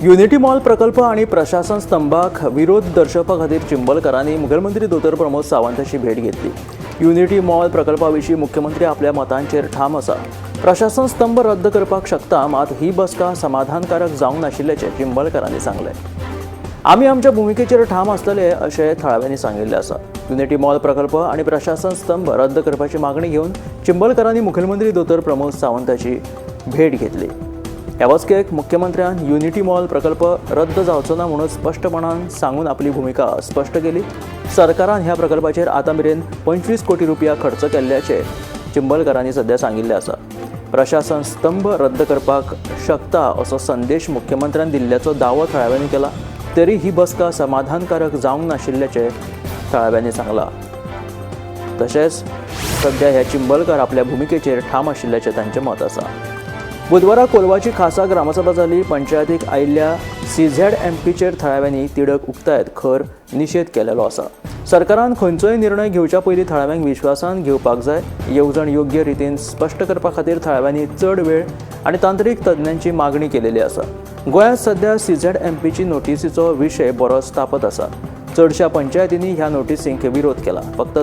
Unity mall प्रकल्प आनी प्रशासन स्तंभाक विरोध दर्शोवपा खातीर चिंबलकरांनी मुखेलमंत्री दोतोर प्रमोद सावंताची भेट घेतली। युनिटी मॉल प्रकल्पा विशीं मुख्यमंत्री आपल्या मतांचेर ठाम आसा। प्रशासन स्तंभ रद्द करपाक शकता, मात ही बसका समाधानकारक जावंक नाशिल्ल्याचें चिंबलकरांनी सांगलें। आमी आमच्या भुमिकेचेर ठाम आसतले अशें थळाव्यांनी सांगिल्लें आसा। युनिटी मॉल प्रकल्प आनी प्रशासन स्तंभ रद्द करपाची मागणी घेवन चिंबलकरांनी मुखेलमंत्री दोतोर प्रमोद सावंताची भेट घेतली। ह्या बसकेक मुख्यमंत्र्यान युनिटी मॉल प्रकल्प रद्द जावचो ना म्हणून स्पश्टपणान सांगून आपली भुमिका स्पश्ट केली। सरकारान ह्या प्रकल्पाचेर आतां मेरेन 25 कोटी रुपया खर्च केल्ल्याचें चिंबलकरांनी सध्या सांगिल्लें आसा। प्रशासन स्तंभ रद्द करपाक शकता असो संदेश मुख्यमंत्र्यान दिल्ल्याचो दावो थळाव्यांनी केला, तरी ही बसका समाधानकारक जावंक नाशिल्ल्याचें थळाव्यांनी सांगलां। तशेंच सध्या ह्या चिंबलकर आपल्या भुमिकेचेर ठाम आशिल्ल्याचें तांचें मत आसा। बुधवारा कोलवाची खासा ग्रामसभा जाली। पंचायतीक आयिल्ल्या CZMPचेर थळाव्यांनी तिडक उक्तायत खर निशेध केलेलो आसा। सरकारान खंयचोय निर्णय घेवच्या पयलीं थळाव्यांक विश्वासान घेवपाक जाय। येवजण योग्य रितीन स्पश्ट करपा खातीर थळाव्यांनी चड वेळ आनी तांत्रीक तज्ञांची मागणी केलेली आसा। गोंयांत सध्या CZMPची नोटीसीचो विशय बरोच तापत आसा। चडश्या पंचायतींनी ह्या नोटीसींक विरोध केला। फक्त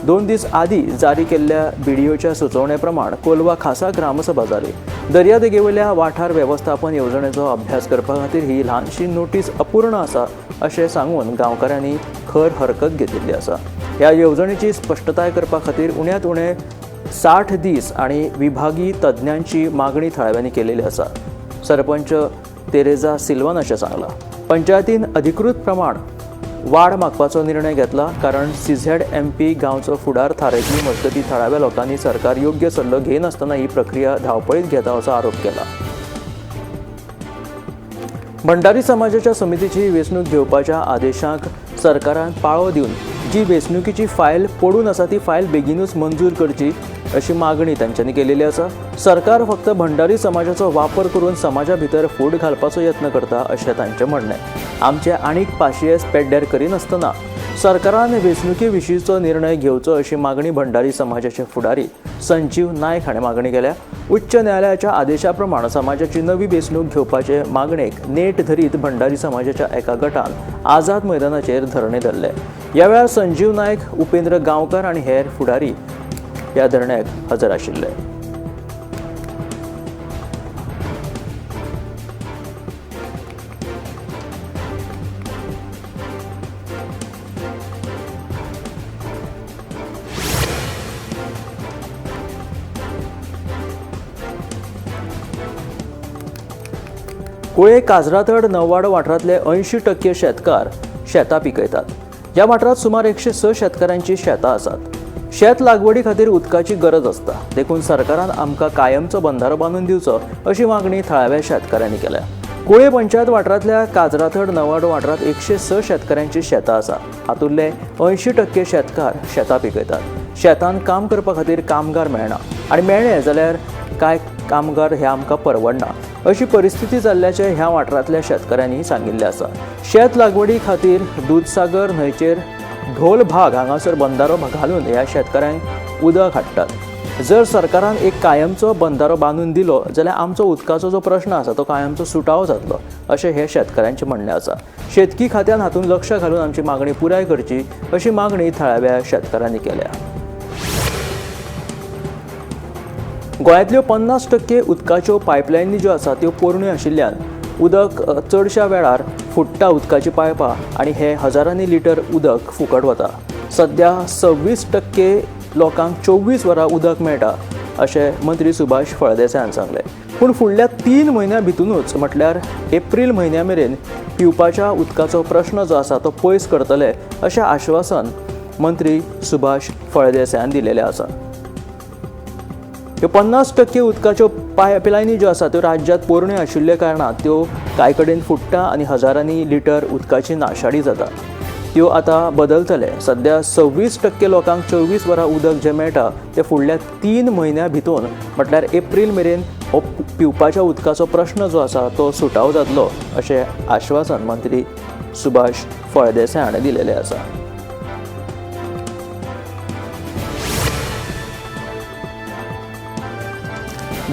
दोन दीस आदी जारी केल्ल्या बीडीओच्या सुचोवणे प्रमाण कोलवा खासा ग्रामसभा जाली। दर्यादेगेवयल्या वाठार वेवस्थापन येवजणेचो अभ्यास करपा खातीर ही ल्हानशी नोटीस अपूर्ण आसा अशें सांगून गांवकारांनी खर हरकत घेतिल्ली आसा। ह्या येवजणेची स्पश्टताय करपा खातीर उण्यांत उणे 60 दीस आनी विभागी तज्ञांची मागणी थळाव्यांनी केलेली आसा। सरपंच तेरेजा सिल्वान अशें सांगलां। पंचायतीन अधिकृत प्रमाण वाड मागपाचो निर्णय घेतला, कारण CZMP गांवचो फुडार थारायतली मजगती थळाव्या लोकांनी सरकार योग्य सल्लो घेनासतना ही प्रक्रिया धांवपळीत घेता असो आरोप केला। भंडारी समाजाच्या समितीची वेंचणूक घेवपाच्या आदेशाक सरकारान पाळो दिवन जी वेंचणुकीची फायल पडून आसा ती फायल बेगीनूच मंजूर करची अशी मागणी तांच्यांनी केलेली आसा। सरकार फक्त भंडारी समाजाचो वापर करून समाजा भितर फूट घालपाचो यत्न करता अशें तांचें म्हणणें। आमचे आनीक पाशियेस पेड्ड्यार करिनासतना सरकारान वेंचणुके विशींचो निर्णय घेवचो अशी मागणी भंडारी समाजाचे फुडारी संजीव नायक हाणें मागणी केल्या। उच्च न्यायालयाच्या आदेशा प्रमाण समाजाची नवी वेंचणूक घेवपाचे मागणेक नेट धरीत भंडारी समाजाच्या एका गटान आझाद मैदानाचेर धरणे धरले। ह्या वेळार संजीव नायक, उपेंद्र गांवकर आनी हेर फुडारी ह्या धरण्याक हजर आशिल्ले। कुळे काजरातड नवाडो वाठारांतले 80% शेतकार शेतां पिकयतात। ह्या वाठारांत सुमार 106 शेतकारांची शेतां आसात। शेत लागवडी खातीर उदकाची गरज आसता, देखून सरकारान आमकां कायमचो बंधारो बांदून दिवचो अशी मागणी थळाव्या शेतकारांनी केल्या। कुळे पंचायत वाठारांतल्या काजराथड नवाडो वाठारांत 106 शेतकारांची शेतां आसा। हातूंतले 80% शेतकार शेतां पिकयतात। शेतांत काम करपा खातीर कामगार मेळना आनी मेळ्ळे जाल्यार कांय कामगार हे आमकां परवडना अशी परिस्थिती जाल्ल्याचें ह्या वाठारांतल्या शेतकारांनी सांगिल्लें आसा। शेत लागवडी खातीर दुदसागर न्हंयचेर ढोल भाग हांगासर बंधारो घालून ह्या शेतकारांक उदक हाडटात। जर सरकारान एक कायमचो बंधारो बांदून दिलो जाल्यार आमचो उदकाचो जो प्रश्न आसा तो कायमचो सुटावो जातलो अशें हे शेतकारांचें म्हणणें आसा। शेतकी खात्यान हातूंत लक्ष घालून आमची मागणी पुराय करची अशी मागणी थळाव्या शेतकारांनी केल्या। गोंयांतल्यो 50% उदकाच्यो पायपलायनी ज्यो आसा त्यो पोरण्यो आशिल्ल्यान उदक चडश्या वेळार फुट्टा उदकाची पायपां आनी हे हजारांनी लिटर उदक फुकट वता। सध्या 26% लोकांक 24 वरां उदक मेळटा अशें मंत्री सुभाष फळदेसायान सांगलें। पूण फुडल्या 3 म्हयन्यां भितरूच म्हटल्यार एप्रील म्हयन्या मेरेन पिवपाच्या उदकाचो प्रश्न जो आसा तो पयस करतले अशें आश्वासन मंत्री सुभाष फळदेसायान दिलेलें आसा। ह्यो 50% उदकाच्यो पायपलायनी ज्यो आसा त्यो राज्यांत पोरण्यो आशिल्ल्या कारणान त्यो कांय कडेन फुट्टा आनी हजारांनी लिटर उदकाची नाशाडी जाता। त्यो आतां बदलतले। सध्या 26% लोकांक 24 वरां उदक जें मेळटा तें फुडल्या 3 म्हयन्यां भितर म्हटल्यार एप्रील मेरेन हो पिवपाच्या उदकाचो प्रश्न जो आसा तो सुटावो जातलो अशें आश्वासन मंत्री सुभाष फळदेसाय हाणें दिलेलें आसा।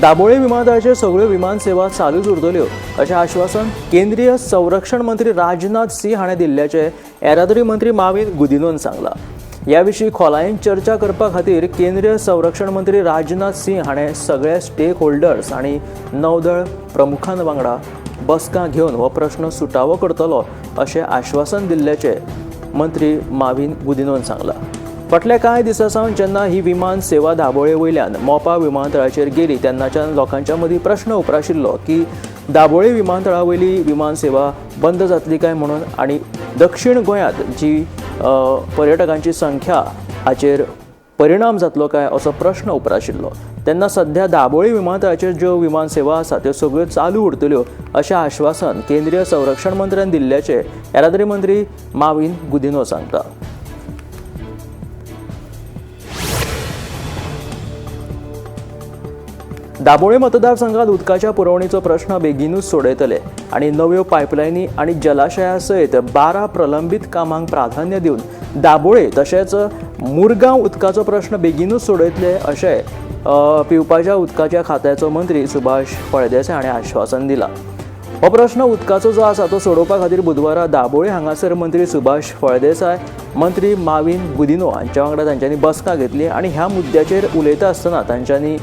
दाबोळे विमानतळाचेर सगळ्यो विमान सेवा चालूच उरतल्यो अशें आश्वासन केंद्रीय संरक्षण मंत्री राजनाथ सिंह हाणें दिल्ल्याचें येरादारी मंत्री माविन गुदिन्होन सांगलां. ह्या विशीं खोलायेन चर्चा करपा खातीर केंद्रीय संरक्षण मंत्री राजनाथ सिंह हाणें सगळे स्टेक होल्डर्स आनी नौदळ प्रमुखां वांगडा बसका घेवन हो प्रश्न सुटावो करतलो अशें आश्वासन दिल्ल्याचें मंत्री माविन गुदिन्होन सांगलां. फाटल्या कांय दिसां सावन जेन्ना ही विमान सेवा दाबोळे वयल्यान मोपा विमानतळाचेर गेली तेन्नाच्यान लोकांच्या मदीं प्रश्न उप्राशिल्लो की दाबोळे विमानतळा वयली विमान सेवा बंद जातली काय म्हणून आनी दक्षिण गोंयांत जी पर्यटकांची संख्या हाचेर परिणाम जातलो काय असो प्रश्न उप्राशिल्लो. तेन्ना सध्या दाबोळी विमानतळाचेर ज्यो विमान सेवा आसा त्यो सगळ्यो चालू उरतल्यो अशें आश्वासन केंद्रीय संरक्षण मंत्र्यान दिल्ल्याचें येरादारी मंत्री माविन गुदिन्हो सांगता. दाबोळे मतदारसंघात उदकाच्या पुरवणीचो प्रश्न बेगीनूच सोडयतले आनी नव्यो पायपलायनी आनी जलाशया सयत 12 प्रलंबीत कामांक प्राधान्य दिवन दाबोळे तशेंच मुरगांव उदकाचो प्रश्न बेगीनूच सोडयतले अशें पिवपाच्या उदकाच्या खात्याचो मंत्री सुभाष फळदेसाय हाणें आश्वासन दिलां. हो प्रश्न उदकाचो जो आसा तो सोडोवपा खातीर बुधवारा दाबोळे हांगासर मंत्री सुभाष फळदेसाय, मंत्री माविन गुदिन्हो हांच्या वांगडा तांच्यांनी बसका घेतली आनी ह्या मुद्द्याचेर उलयता आसतना तांच्यांनी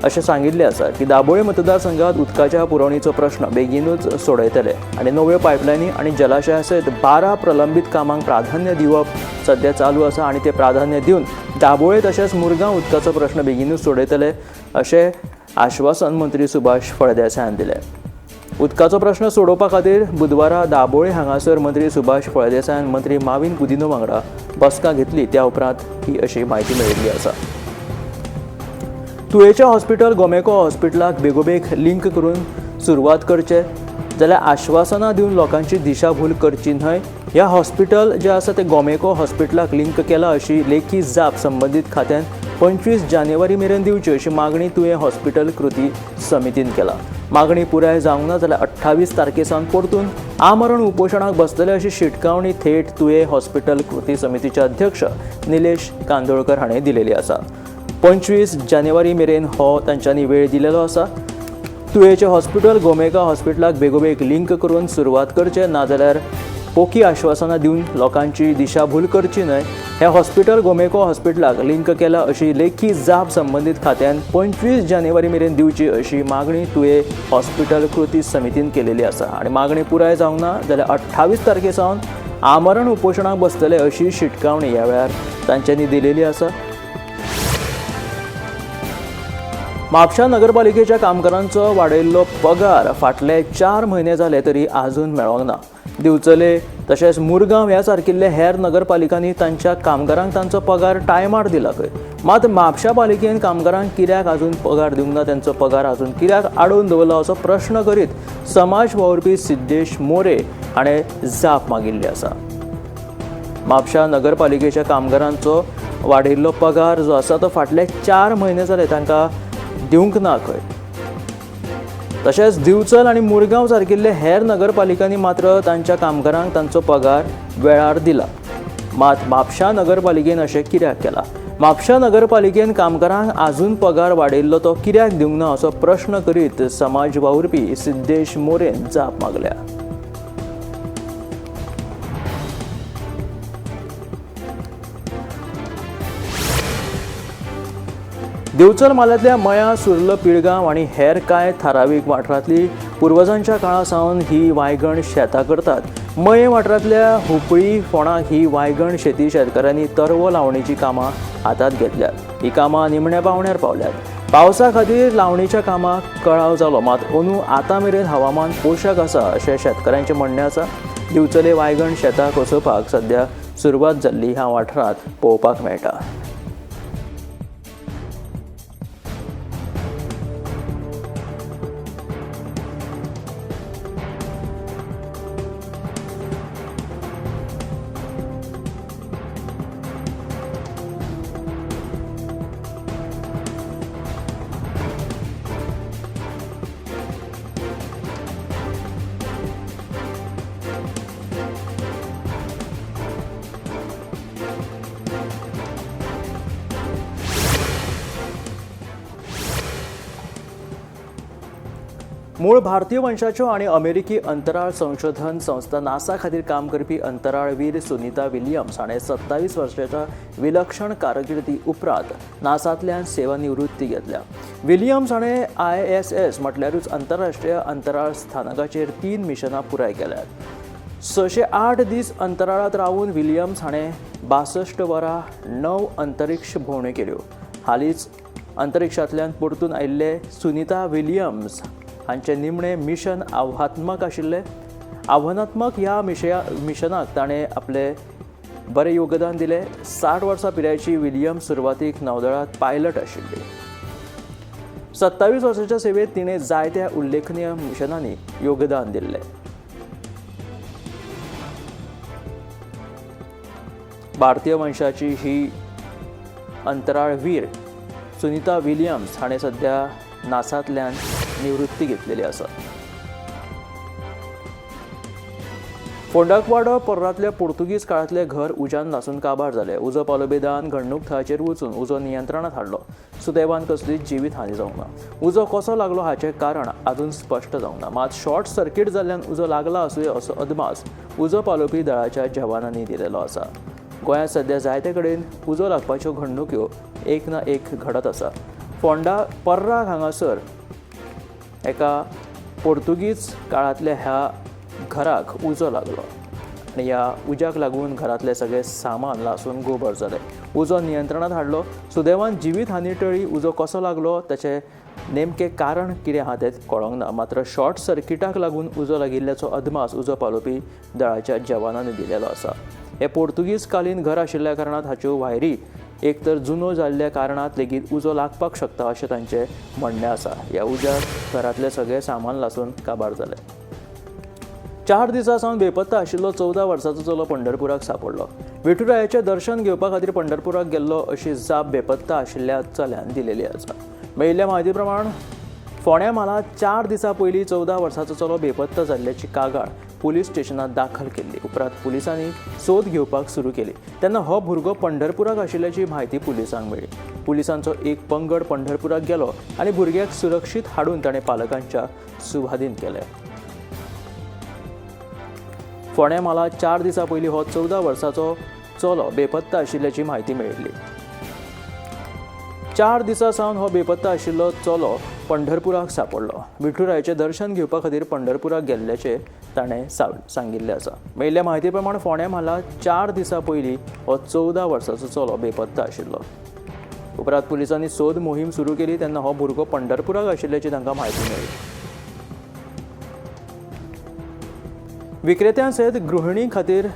अशें सांगिल्लें आसा की दाबोळे मतदारसंघात उदकाच्या पुरवणीचो प्रश्न बेगीनूच सोडयतले आनी नव्यो पायपलायनी आनी जलाशया सयत 12 प्रलंबीत कामांक प्राधान्य दिवप सध्या चालू आसा आनी ते प्राधान्य दिवन दाबोळे तशेंच मुरगांव उदकाचो प्रश्न बेगीनूच सोडयतले अशें आश्वासन मंत्री सुभाष फळदेसायान दिलें. उदकाचो प्रश्न सोडोवपा खातीर बुधवारा दाबोळे हांगासर मंत्री सुभाष फळदेसायान मंत्री माविन गुदिन्हो वांगडा बसका घेतली. त्या उपरांत ही अशी म्हायती मेळिल्ली आसा. तुयेचें हॉस्पिटल गोमेको हॉस्पिटलाक बेगोबेग लिंक करून सुरवात करचे जाल्यार आश्वासनां दिवन लोकांची दिशाभूल करची न्हय. ह्या हॉस्पिटल जें आसा तें गोमेको हॉस्पिटलाक लिंक केलां अशी लेखी जाप संबंदीत खात्यान 25 जानेवारी मेरेन दिवची अशी मागणी तुयें हॉस्पिटल कृती समितीन केला. मागणी पुराय जावंक ना जाल्यार 28 तारखे सावन परतून आमरण उपोशणाक बसतले अशी शिटकावणी थेट तुयें हॉस्पिटल कृती समितीचे अध्यक्ष निलेश कांदोळकर हाणें दिलेली आसा. 25 जानेवारी मेरेन हो तांच्यांनी वेळ दिलेलो आसा. तुयेचें हॉस्पिटल गोमेका हॉस्पिटलाक बेगोबेग लिंक करून सुरवात करचे, नाजाल्यार पोकी आश्वासनां दिवन लोकांची दिशाभूल करची न्हय. हें हॉस्पिटल गोमेको हॉस्पिटलाक लिंक केलां अशी लेखी जाप संबंदीत खात्यान 25 जानेवारी मेरेन दिवची अशी मागणी तुयें हॉस्पिटल कृती समितीन केलेली आसा आनी मागणी पुराय जावंक ना जाल्यार 28 तारखे सावन आमरण उपोशणाक बसतले अशी शिटकावणी ह्या वेळार तांच्यांनी दिलेली आसा. म्हापशा नगरपालिकेच्या कामगारांचो वाडयल्लो पगार फाटले 4 म्हयने जाले तरी आजून मेळोंक ना. दिवचले तशेंच मुरगांव ह्या सारकिल्ले हेर नगरपालिकांनी तांच्या कामगारांक तांचो पगार टायमार दिला खंय, मात म्हापशा पालिकेन कामगारांक कित्याक आजून पगार दिवंक ना, तांचो पगार आजून कित्याक आडोवन दवरला असो प्रश्न करीत समाज वावुरपी सिद्धेश मोरे हाणें जाप मागिल्ली आसा. म्हापशा नगरपालिकेच्या कामगारांचो वाडयल्लो पगार जो आसा तो फाटले 4 म्हयने जाले तांकां दिवंक ना खंय. तशेंच दिवचल आनी मुरगांव सारकिल्ले हेर नगरपालिकांनी मात्र तांच्या कामगारांक तांचो पगार वेळार दिला, मात म्हापशा नगरपालिकेन अशें कित्याक केलां? म्हापशा नगरपालिकेन कामगारांक आजून पगार वाडयल्लो तो कित्याक दिवंक ना असो प्रश्न करीत समाज वावुरपी सिद्धेश मोरेन जाप मागल्या. दिवचल म्हालांतल्या मया, सुर्ल, पिळगांव आनी हेर कांय थारावीक वाठारांतली पुर्वजांच्या काळा सावन ही वायगण शेतां करतात. मये वाठारांतल्या हुपळी फोंडाक ही वायगण शेती शेतकारांनी तरवो लावणीची कामां हातांत घेतल्यात. ही कामां निमण्या पावण्यार पावल्यात. पावसा खातीर लावणीच्या कामाक कळाव जालो, मात अंदू आतां मेरेन हवामान पोशक आसा अशें शेतकारांचें म्हणणें आसा. दिवचले वायगण शेतां कसोवपाक सद्या सुरवात जाल्ली ह्या वाठारांत पळोवपाक मेळटा. मूळ भारतीय वंशाच्यो आनी अमेरिकी अंतराळ संशोधन संस्था नासा खातीर काम करपी अंतराळवीर सुनीता विल्यम्स हाणें 27 वर्साच्या विलक्षण कारकिर्दी उपरांत नासांतल्यान सेवानिवृत्ती घेतल्या. विल्यम्स हाणें ISS म्हटल्यारूच आंतरराष्ट्रीय अंतराळ स्थानकाचेर 3 मिशनां पुराय केल्यात. 608 दीस अंतराळांत रावन विल्यम्स हाणें 62 वरां 9 अंतरिक्ष भोंवड्यो केल्यो. हालींच अंतरिक्षांतल्यान परतून आयिल्ले सुनीता विल्यम्स हांचें निमणें मिशन आव्हानात्मक आशिल्लें. आव्हानात्मक ह्या मिशनाक ताणें आपलें बरें योगदान दिलें. 60 वर्सां पिरायेची विल्यम्स सुरवातीक नौदळांत पायलट आशिल्ली. 27 वर्सांच्या सेवेंत तिणें जायत्या उल्लेखनीय मिशनांनी योगदान दिल्लें. भारतीय वंशाची ही अंतराळवीर सुनीता विल्यम्स हाणें सद्या नासांतल्यान निवृत्ती घेतलेली आसा. फोंडाकवाडो पर्रांतल्या पुर्तुगीज काळांतलें घर उज्यान लासून काबार जालें. उजो पालोवपी दळान घडणूक थळाचेर वचून उजो नियंत्रणांत हाडलो. सुदैवान कसलीच जिवीत हानी जावंक ना. उजो कसो लागलो हाचें कारण अजून स्पश्ट जावंक ना. मात शॉर्ट सर्कीट जाल्ल्यान उजो लागला आसूं असो अदमास उजो पालोवपी दळाच्या जवानांनी दिलेलो आसा. गोंयांत सद्या जायते कडेन उजो लागपाच्यो घडणुक्यो एक ना एक घडत आसा. फोंडा पर्राक हांगासर एका पोर्तुगीज काळांतल्या ह्या घराक उजो लागलो आनी ह्या उज्याक लागून घरांतलें सगळें सामान लासून गोबर जालें. उजो नियंत्रणांत हाडलो. सुदैवान जिवीत हानी टळ्ळी. उजो कसो लागलो ताचें नेमकें कारण कितें आहा तें कळोंक ना. मात्र शॉर्ट सर्किटाक लागून उजो लागिल्ल्याचो अदमास उजो पालोवपी दळाच्या जवानांनी दिलेलो आसा. हें पोर्तुगीज कालीन घर आशिल्ल्या कारणान हाच्यो वायरी एक तर जुनो जाल्ल्या कारणांत लेगीत उजो लागपाक शकता अशें तांचें म्हणणें आसा. ह्या उज्याक घरांतलें सगळें सामान लासून काबार जालें. 4 दिसां सावन बेपत्ता आशिल्लो 14 वर्सांचो चलो पंढरपुराक सांपडलो. विठुरायाचें दर्शन घेवपा खातीर पंढरपुराक गेल्लो अशी जाप बेपत्ता आशिल्ल्या चल्यान दिलेली आसा. मेळिल्ल्या म्हायती प्रमाण फोंड्या म्हालांत 4 दिसां पयलीं 14 वर्सांचो चलो बेपत्ता जाल्ल्याची कागाळ पुलीस स्टेशनांत दाखल केल्ली. उपरांत पुलिसांनी सोद घेवपाक सुरू केली तेन्ना हो भुरगो पंढरपुराक आशिल्ल्याची म्हायती पुलिसांक मेळ्ळी. पुलिसांचो एक पंगड पंढरपुराक गेलो आनी भुरग्याक सुरक्षीत हाडून ताणें पालकांच्या सुवादीन केलें. फोंड्या म्हालांत 4 दिसां पयलीं हो 14 वर्सांचो चलो बेपत्ता आशिल्ल्याची म्हायती मेळिल्ली. 4 दिसां सावन हो बेपत्ता आशिल्लो चलो पंढरपुराक सांपडलो. विठुरायाचें दर्शन घेवपा खातीर पंढरपुराक गेल्ल्याचें ताणें सांगिल्लें आसा. मेळिल्ल्या म्हायती प्रमाण फोंड्या म्हालांत 4 दिसां पयलीं हो 14 वर्सांचो चलो बेपत्ता आशिल्लो. उपरांत पुलिसांनी सोद मोहीम सुरू केली तेन्ना हो भुरगो पंढरपुराक आशिल्ल्याची तांकां म्हायती मेळ्ळी. विक्रेत्यां सयत गृहिणी खातीर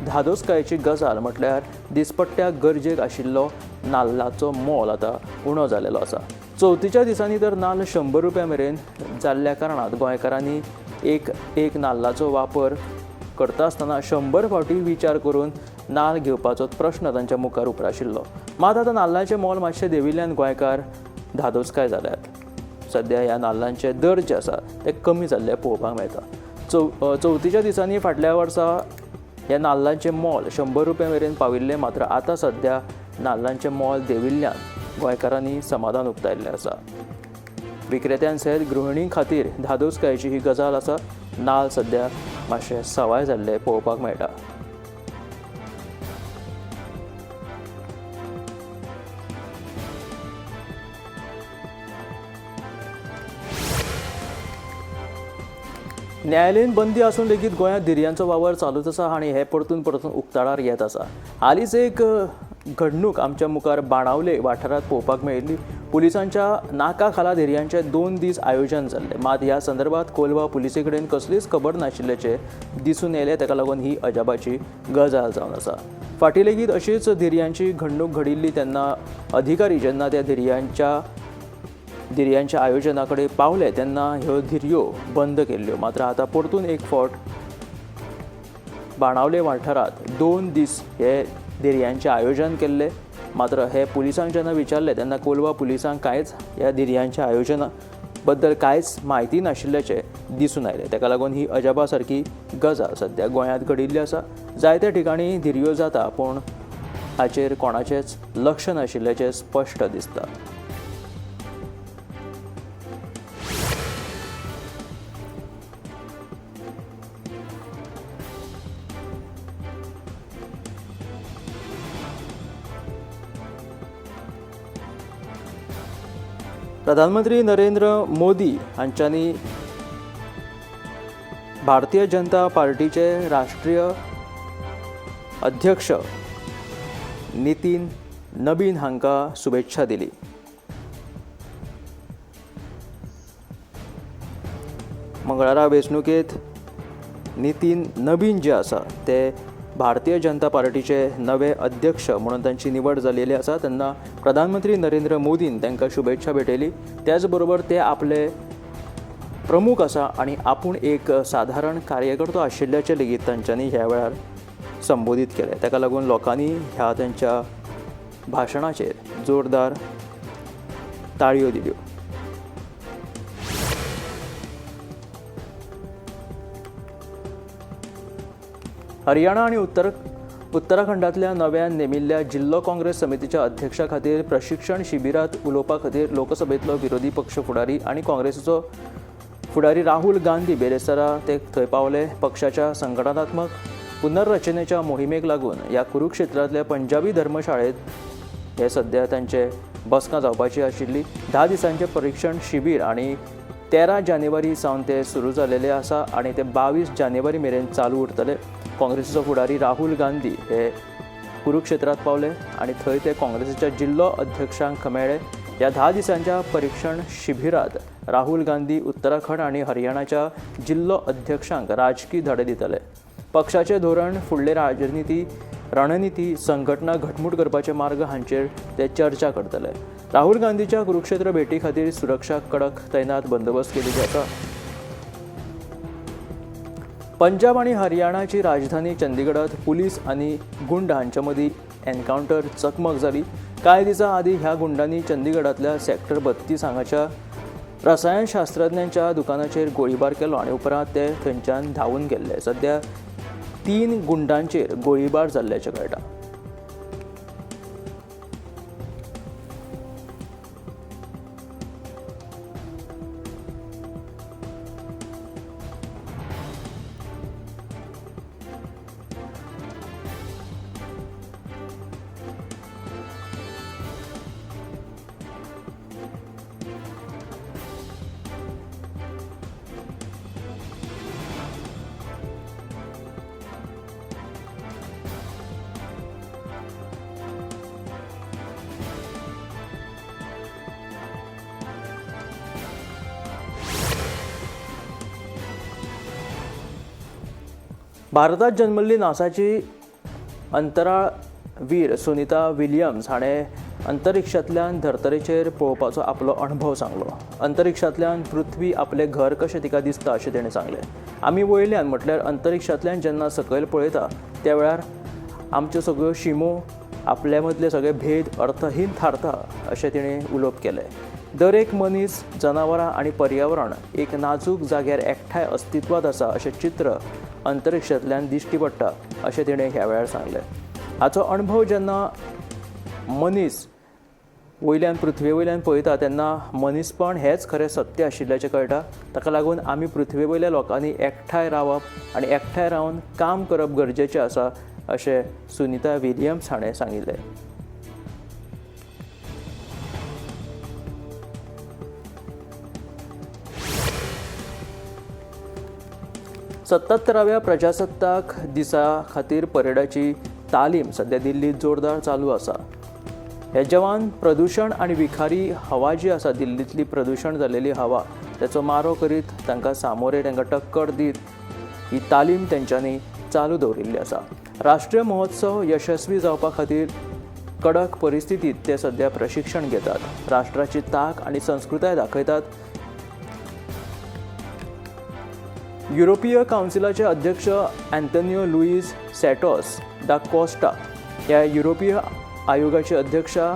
धादोसकायेची गजाल म्हटल्यार दिसपट्ट्या गरजेक आशिल्लो नाल्लाचो मोल आतां उणो जालेलो आसा. चवथीच्या दिसांनी तर नाल्ल 100 रुपया मेरेन जाल्ल्या कारणान गोंयकारांनी एक एक नाल्लाचो वापर करता आसतना 100 फावटी विचार करून नाल्ल घेवपाचो प्रश्न तांच्या मुखार उप्राशिल्लो. मात आतां नाल्लाचें मोल मातशें देंविल्ल्यान गोंयकार धादोसकाय जाल्यात. सद्या ह्या नाल्लांचे दर जे आसा ते कमी जाल्ले पळोवपाक मेळटा. चवथीच्या दिसांनी फाटल्या वर्सा ह्या नाल्लांचें मोल 100 रुपया मेरेन पाविल्लें. मात्र आतां सद्या नाल्लांचें मोल देंविल्ल्यान गोंयकारांनी समाधान उक्तायल्लें आसा. विक्रेत्यां सयत गृहिणीं खातीर धादोसकायेची ही गजाल आसा. नाल्ल सद्या मातशें सवाय जाल्लें पळोवपाक मेळटा. न्यायालयीन बंदी आसून लेगीत गोंयांत धिरयांचो वावर चालूच आसा आनी हे परतून परतून उक्ताडार येत आसा. हालींच एक घडणूक आमच्या मुखार बाणावले वाठारांत पळोवपाक मेळिल्ली. पुलिसांच्या नाका खाला धिरयांचें 2 दीस आयोजन जाल्लें. मात ह्या संदर्भात कोलवा पुलिसे कडेन कसलीच खबर नाशिल्ल्याचें दिसून येयलें. ताका लागून ही अजापाची गजाल जावन आसा. फाटीं लेगीत अशीच धिरयांची घडणूक घडिल्ली तेन्ना अधिकारी जेन्ना त्या धिरयांच्या आयोजना कडेन पावले तेन्ना ह्यो धिरयो बंद केल्ल्यो. मात्र आतां परतून एक फावट बाणावले वाठारांत 2 दीस हे धिरयांचें आयोजन केल्लें. मात्र हे पुलिसांक जेन्ना विचारलें तेन्ना कोलवा पुलिसांक कांयच ह्या धिरयांच्या आयोजना बद्दल कांयच म्हायती नाशिल्ल्याचें दिसून आयलें. ताका लागून ही अजापा सारकी गजाल सद्या गोंयांत घडिल्ली आसा. जायत्या ठिकाणी धिरयो जाता पूण हाचेर कोणाचेंच लक्ष नाशिल्ल्याचें स्पश्ट दिसता. प्रधानमंत्री नरेंद्र मोदी हांच्यांनी भारतीय जनता पार्टीचे राष्ट्रीय अध्यक्ष नितीन नबीन हांकां शुभेच्छा दिली. मंगळारा वेंचणुकेंत नितीन नबीन जे आसा ते भारतीय जनता पार्टीचे नवे अध्यक्ष म्हणून तांची निवड जाल्ली आसा. तेन्ना प्रधानमंत्री नरेंद्र मोदीन तांकां शुभेच्छा भेटयली. त्याच बरोबर ते आपले प्रमुख आसा आनी आपूण एक साधारण कार्यकर्तो आशिल्ल्याचें लेगीत तांच्यांनी ह्या वेळार संबोधीत केलें. ताका लागून लोकांनी ह्या तांच्या भाशणाचेर जोरदार ताळयो दिल्यो. हरियाणा आनी उत्तराखंडांतल्या नव्यान नेमिल्ल्या जिल्लो काँग्रेस समितीच्या अध्यक्षा खातीर प्रशिक्षण शिबिरांत उलोवपा खातीर लोकसभेंतलो विरोधी पक्ष फुडारी आनी काँग्रेसीचो फुडारी राहुल गांधी बेरेस्तारा ते थंय पावले. पक्षाच्या संघटनात्मक पुनर्रचनेच्या मोहिमेक लागून ह्या कुरुक्षेत्रांतल्या पंजाबी धर्मशाळेंत हे सद्या तांचे बसका जावपाची आशिल्ली. 10 दिसांचें परिक्षण शिबीर आनी 13 जानेवारी सावन ते सुरू जालेले आसा आनी ते 22 जानेवारी मेरेन चालू उरतले. काँग्रेसीचो फुडारी राहुल गांधी हे कुरुक्षेत्रांत पावले आनी थंय ते काँग्रेसीच्या जिल्लो अध्यक्षांक मेळ्ळे. ह्या 10 दिसांच्या परिक्षण शिबिरांत राहुल गांधी उत्तराखंड आनी हरियाणाच्या जिल्लो अध्यक्षांक राजकी धडे दितले. पक्षाचें धोरण, फुडले राजनिती रणनिती, संघटना घटमूट करपाचे मार्ग हांचेर ते चर्चा करतले. राहुल गांधीच्या कुरुक्षेत्र भेटी खातीर सुरक्षा कडक तैनात बंदोबस्त केल्ली आसा. पंजाब आनी हरियाणाची राजधानी चंदीगडात पुलीस आनी गुंड हांचे मदीं एन्कावंटर चकमक जाली. कांय दिसां आदीं ह्या गुंडांनी चंदीगडांतल्या सेक्टर 32 हांगाच्या रसायनशास्त्रज्ञांच्या दुकानाचेर गोळीबार केलो आनी उपरांत ते थंयच्यान धांवून गेल्ले. सद्या 3 गुंडांचेर गोळीबार जाल्ल्याचें कळटा. भारतात जन्मल्ली नासाची अंतराळवीर सुनीता विलियम्स हाणें अंतरिक्षांतल्यान धर्तरेचेर पळोवपाचो आपलो अणभव सांगलो. अंतरिक्षांतल्यान पृथ्वी आपलें घर कशें तिका दिसता अशें तेणें सांगलें. आमी वयल्यान म्हटल्यार अंतरिक्षांतल्यान जेन्ना सकयल पळयता त्या वेळार आमच्यो सगळ्यो शिमो, आपल्या मदले सगळे भेद अर्थहीन थारता अशें तिणें उलोवप केलें. दर एक मनीस, जनावरां आनी पर्यावरण एक नाजूक जाग्यार एकठांय अस्तित्वांत आसा अशें चित्र अंतरिक्षांतल्यान दिश्टी पडटा अशें तिणें ह्या वेळार सांगलें. हाचो अणभव जेन्ना मनीस वयल्यान पृथ्वे वयल्यान पळयता तेन्ना मनीसपण हेंच खरें सत्य आशिल्ल्याचें कळटा. ताका लागून आमी पृथ्वे वयल्या लोकांनी एकठांय रावप आनी एकठांय रावन काम करप गरजेचें आसा अशें सुनीता विलियम्स हाणें सांगिल्लें. 77व्या प्रजासत्ताक दिसा खातीर परेडाची तालीम सद्या दिल्लींत जोरदार चालू आसा. हे जवान प्रदुशण आनी विखारी हवा जी आसा, दिल्लींतली प्रदुशण जाल्लेली हवा, तेचो मारो करीत तांकां सामोरे, तांकां टक्कर दीत ही तालीम तेंच्यांनी चालू दवरिल्ली आसा. राष्ट्रीय महोत्सव यशस्वी जावपा खातीर कडक परिस्थितींत ते सद्या प्रशिक्षण घेतात. राष्ट्राची तांक आनी संस्कृताय दाखयतात. युरोपीय कावन्सिलाचे अध्यक्ष अँतोनियो लुईस सॅटोस दा कोस्टा ह्या युरोपीय आयोगाची अध्यक्षा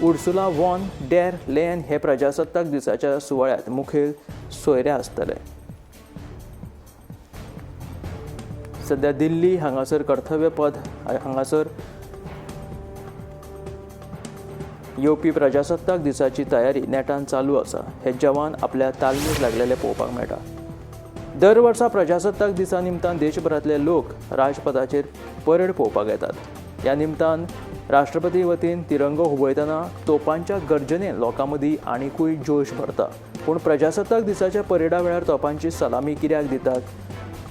उर्सुला वॉन डेर लेन हे प्रजासत्ताक दिसाच्या सुवाळ्यांत मुखेल सोयरे आसतले. सद्या दिल्ली हांगासर कर्तव्य पद हांगासर येवपी प्रजासत्ताक दिसाची तयारी नेटान चालू आसा. हे जवान आपल्या तालमीक लागलेले पळोवपाक मेळटा. दर वर्सा प्रजासत्ताक दिसा निमतान देशभरांतले लोक राजपथाचेर परेड पळोवपाक येतात. ह्या निमतान राष्ट्रपती वतीन तिरंगो हुबयतना तोपांच्या गर्जनेन लोकां मदीं आनिकूय जोश भरता. पूण प्रजासत्ताक दिसाच्या परेडा वेळार तोपांची सलामी कित्याक दितात?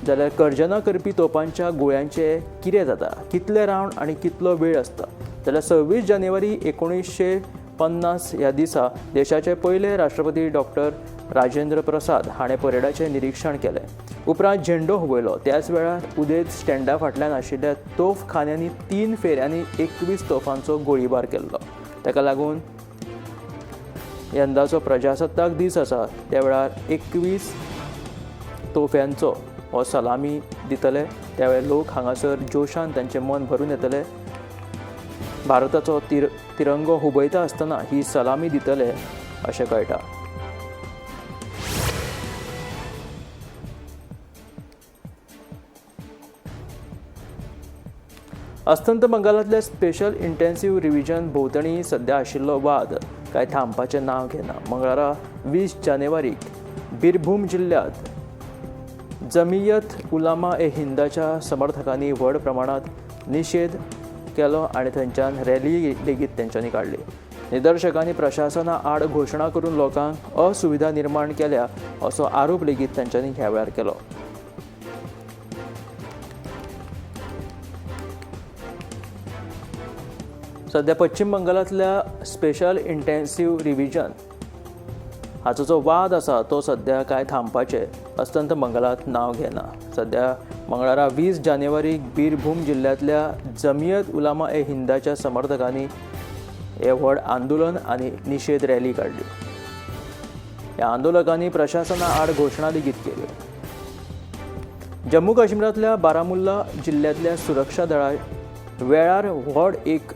जाल्यार गर्जना करपी तोपांच्या गुळ्यांचे कितें जाता? कितले रावंड आनी कितलो वेळ आसता? जाल्यार 26 जानेवारी 1950 ह्या दिसा देशाचे पयले राष्ट्रपती डॉक्टर राजेंद्र प्रसाद हाणें परेडाचें निरीक्षण केलें. उपरांत झेंडो हुबयलो. त्याच वेळार उदेंत स्टँडा फाटल्यान आशिल्ल्या तोफखान्यांनी 3 फेऱ्यांनी 21 तोफांचो गोळीबार केल्लो. ताका लागून यंदाचो प्रजासत्ताक दीस आसा त्या वेळार 21 तोफ्यांचो हो सलामी दितले. त्या वेळार लोक हांगासर जोशान तांचें मन भरून येतले. भारताचो तिरंगो हुबयता आसतना ही सलामी दितले अशें कळटा. अस्तंत बंगालांतल्या स्पेशल इंटेन्सिव्ह रिव्हिजन भोंवतणी सध्या आशिल्लो वाद कांय थांबपाचें नांव घेना. मंगळारा 20 जानेवारीक बिरभूम जिल्ल्यांत जमियत उलामा ए हिंदाच्या समर्थकांनी व्हड प्रमाणांत निशेध केलो आनी थंयच्यान रॅली लेगीत तेंच्यांनी काडली. निदर्शकांनी प्रशासना आड घोशणा करून लोकांक असुविधा निर्माण केल्या असो आरोप लेगीत तांच्यांनी ह्या वेळार केलो. सध्या पश्चिम बंगालांतल्या स्पेशल इंटेन्सिव्ह रिव्हिजन हाचो जो वाद आसा तो सध्या कांय थांबपाचें अस्तंत बंगालांत नांव घेना. सध्या मंगळारा 20 जानेवारीक बीरभूम जिल्ल्यांतल्या जमियत उलामा ए हिंदाच्या समर्थकांनी हें व्हड आंदोलन आनी निशेध रॅली काडली. ह्या आंदोलकांनी प्रशासना आड घोशणा लेगीत केल्यो. जम्मू काश्मीरांतल्या बारामुल्ला जिल्ल्यांतल्या सुरक्षा दळा वेळार व्हड एक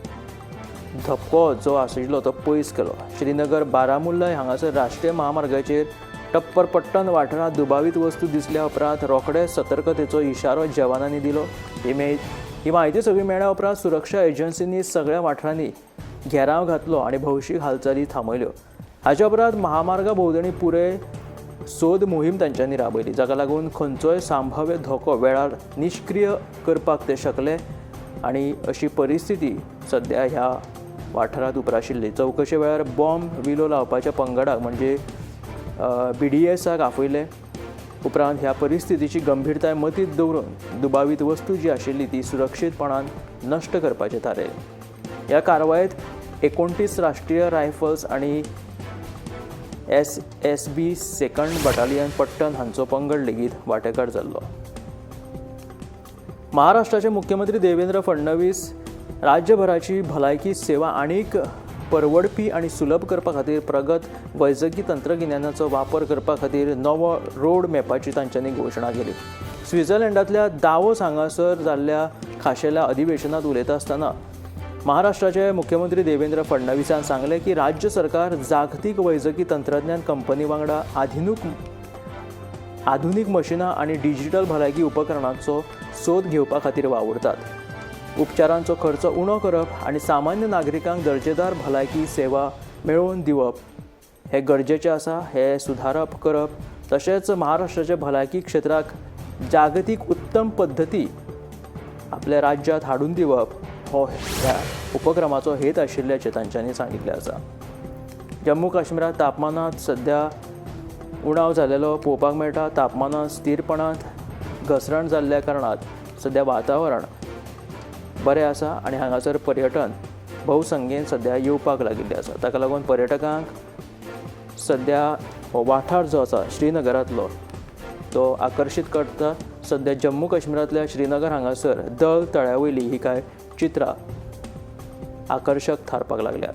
धपको जो आशिल्लो तो पयस केलो. श्रीनगर बारामुल्ला हांगासर राष्ट्रीय महामार्गाचेर टप्परपट्टन वाठारांत दुबावीत वस्तू दिसल्या उपरांत रोखडे सतर्कतेचो इशारो जवानांनी दिलो. ही म्हायती सगळी मेळ्ळ्या उपरांत सुरक्षा एजन्सींनी सगळ्या वाठारांनी घेराव घातलो आनी भौशीक हालचाली थांबयल्यो. हाच्या उपरांत महामार्गा भोंवतणी पुराय सोद मोहीम तांच्यांनी राबयली, जाका लागून खंयचोय संभाव्य धोको वेळार निश्क्रीय करपाक ते शकले आनी अशी परिस्थिती सध्या ह्या वाठारांत उप्राशिल्ली. चवकशे वेळार बॉम्ब विलो लावपाच्या पंगडाक म्हणजे BDSाक आपयले. उपरांत ह्या परिस्थितीची गंभीरताय मतींत दवरून दुबावीत वस्तू जी आशिल्ली ती सुरक्षीतपणान नश्ट करपाचें थारायलें. ह्या कारवायेंत 29 राष्ट्रीय रायफल्स आनी SSB second battalion Pattan हांचो पंगड लेगीत वांटेकार जाल्लो. महाराष्ट्राचे मुख्यमंत्री देवेंद्र फडणवीस राज्यभराची भलायकी सेवा आनीक परवडपी आनी सुलभ करपा खातीर प्रगत वैजकी तंत्रगिन्यानाचो वापर करपा खातीर नवो रोड मॅपाची तांच्यांनी घोशणा केली. स्वित्झर्लंडांतल्या दावोस हांगासर जाल्ल्या खाशेल्या अधिवेशनांत उलयता आसतना महाराष्ट्राचे मुख्यमंत्री देवेंद्र फडणवीसान सांगलें की राज्य सरकार जागतीक वैजकी तंत्रज्ञान कंपनी वांगडा आधुनीक मशिनां आनी डिजिटल भलायकी उपकरणांचो सोद घेवपा खातीर वावुरतात. उपचारांचो खर्च उणो करप आनी सामान्य नागरिकांक दर्जेदार भलायकी सेवा मेळोवन दिवप हें गरजेचें आसा. हें सुदारप करप तशेंच महाराष्ट्राच्या भलायकी क्षेत्राक जागतीक उत्तम पद्दती आपल्या राज्यांत हाडून दिवप हो ह्या उपक्रमाचो हेत आशिल्ल्याचें तांच्यांनी सांगिल्लें आसा. जम्मू काश्मीरांत तापमानांत सध्या उणाव जाल्लो पळोवपाक मेळटा. तापमानांत स्थिरपणांत घसरण जाल्ल्या कारणान सध्या वातावरण बरें आसा आनी हांगासर पर्यटन भोवसंख्येन सध्या येवपाक लागिल्लें आसा. ताका लागून पर्यटकांक सध्या हो वाठार जो आसा श्रीनगरांतलो तो आकर्शीत करता. सध्या जम्मू काश्मीरांतल्या श्रीनगर हांगासर दल तळ्या वयली ही कांय चित्रां आकर्शक थारपाक लागल्यात.